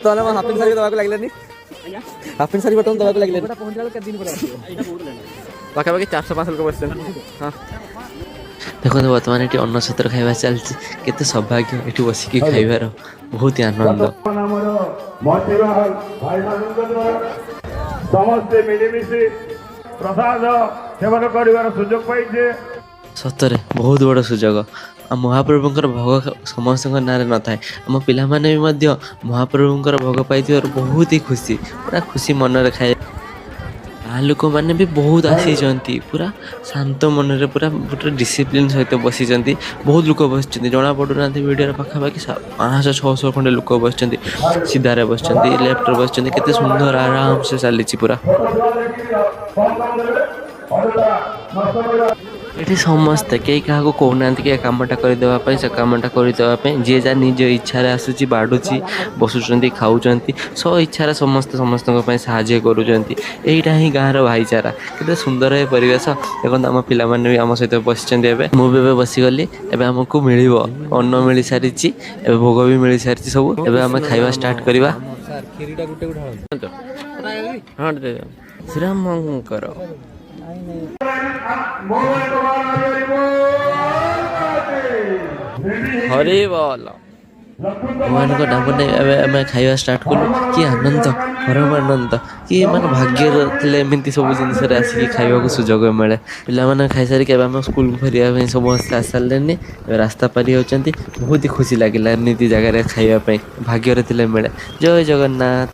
ତାହେଲେ ମୋ half pant shirt ଦେବାକୁ ଲାଗିଲାନି। ହାଫ୍ ପ୍ୟାଣ୍ଟ ସାର୍ଟ ବର୍ତ୍ତମାନ ଦେବାକୁ ଲାଗିଲାନି। ପାଖାପାଖି 400 500 ଲୋକ ବସିଛନ୍ତି, ହଁ। ଦେଖନ୍ତୁ, ବର୍ତ୍ତମାନ ଏଠି ଅନ୍ନଛତ୍ର ଖାଇବା ଚାଲିଛି। କେତେ ସୌଭାଗ୍ୟ ଏଠି ବସିକି ଖାଇବାର, ବହୁତ ହି ଆନନ୍ଦ। ଆମର ମତିବାହନ ଭାଇମାନଙ୍କ ଦ୍ୱାରା ସମସ୍ତେ ମିଳିମିଶି ପ୍ରସାଦ ସେବନ କରିବାର ସୁଯୋଗ ପାଇଛେ। ସତରେ ବହୁତ ବଡ଼ ସୁଯୋଗ। ଆଉ ମହାପ୍ରଭୁଙ୍କର ଭୋଗ ସମସ୍ତଙ୍କ ନାଁରେ ନଥାଏ। ଆମ ପିଲାମାନେ ବି ମଧ୍ୟ ମହାପ୍ରଭୁଙ୍କର ଭୋଗ ପାଇଥିବାରୁ ବହୁତ ହି ଖୁସି, ପୁରା ଖୁସି ମନରେ ଖାଏ। ଗାଁ ଲୋକମାନେ ବି ବହୁତ ଆସିଛନ୍ତି। ପୁରା ଶାନ୍ତ ମନରେ, ପୁରା ଗୋଟେ ଡିସିପ୍ଲିନ୍ ସହିତ ବସିଛନ୍ତି। ବହୁତ ଲୋକ ବସିଛନ୍ତି, ଜଣା ପଡ଼ୁନାହାନ୍ତି ଭିଡ଼ିଓରେ। ପାଖାପାଖି 500 600 ଖଣ୍ଡେ ଲୋକ ବସିଛନ୍ତି। ସିଧାରେ ବସିଛନ୍ତି, ଲେଫ୍ଟରେ ବସିଛନ୍ତି। କେତେ ସୁନ୍ଦର, ଆରାମସେ ଚାଲିଛି ପୁରା। ନଷ୍ଟ କରିବା। ଏଠି ସମସ୍ତେ, କେହି କାହାକୁ କହୁନାହାନ୍ତି କି ଏ କାମଟା କରିଦେବା ପାଇଁ, ସେ କାମଟା କରିଦେବା ପାଇଁ। ଯିଏ ଯାହା ନିଜ ଇଚ୍ଛାରେ ଆସୁଛି, ବାଢ଼ୁଛି, ବସୁଛନ୍ତି, ଖାଉଛନ୍ତି। ସ୍ୱ ଇଚ୍ଛାରେ ସମସ୍ତେ ସମସ୍ତଙ୍କ ପାଇଁ ସାହାଯ୍ୟ କରୁଛନ୍ତି। ଏଇଟା ହିଁ ଗାଁର ଭାଇଚାରା। କେତେ ସୁନ୍ଦର ଏ ପରିବେଶ। ଦେଖନ୍ତୁ, ଆମ ପିଲାମାନେ ବି ଆମ ସହିତ ବସିଛନ୍ତି ଏବେ। ମୁଁ ବି ଏବେ ବସିଗଲି। ଏବେ ଆମକୁ ମିଳିବ। ଅନ୍ନ ମିଳିସାରିଛି, ଏବେ ଭୋଗ ବି ମିଳିସାରିଛି ସବୁ। ଏବେ ଆମେ ଖାଇବା ଷ୍ଟାର୍ଟ କରିବା। ହଁ, ଦେଇଦିଅ। ଶ୍ରୀରାମଙ୍କର। ହରି ବୋଲ। ଭଗବାନଙ୍କ ନାମ ନେଇ ଏବେ ଆମେ ଖାଇବା ଷ୍ଟାର୍ଟ କଲୁ। କି ଆନନ୍ଦ, ପରମ ଆନନ୍ଦ! କି ମାନେ ଭାଗ୍ୟରେ ଥିଲେ ଏମିତି ସବୁ ଜିନିଷରେ ଆସିକି ଖାଇବାକୁ ସୁଯୋଗ ମିଳେ। ପିଲାମାନେ ଖାଇସାରିକି ଏବେ ଆମ ସ୍କୁଲକୁ ଫେରିବା ପାଇଁ ସମସ୍ତେ ଆସିସାରିଲେଣି। ଏବେ ରାସ୍ତା ପାରି ହେଉଛନ୍ତି। ବହୁତ ହି ଖୁସି ଲାଗିଲା ଏମିତି ଜାଗାରେ ଖାଇବା ପାଇଁ। ଭାଗ୍ୟରେ ଥିଲେ ମିଳେ। ଜୟ ଜଗନ୍ନାଥ।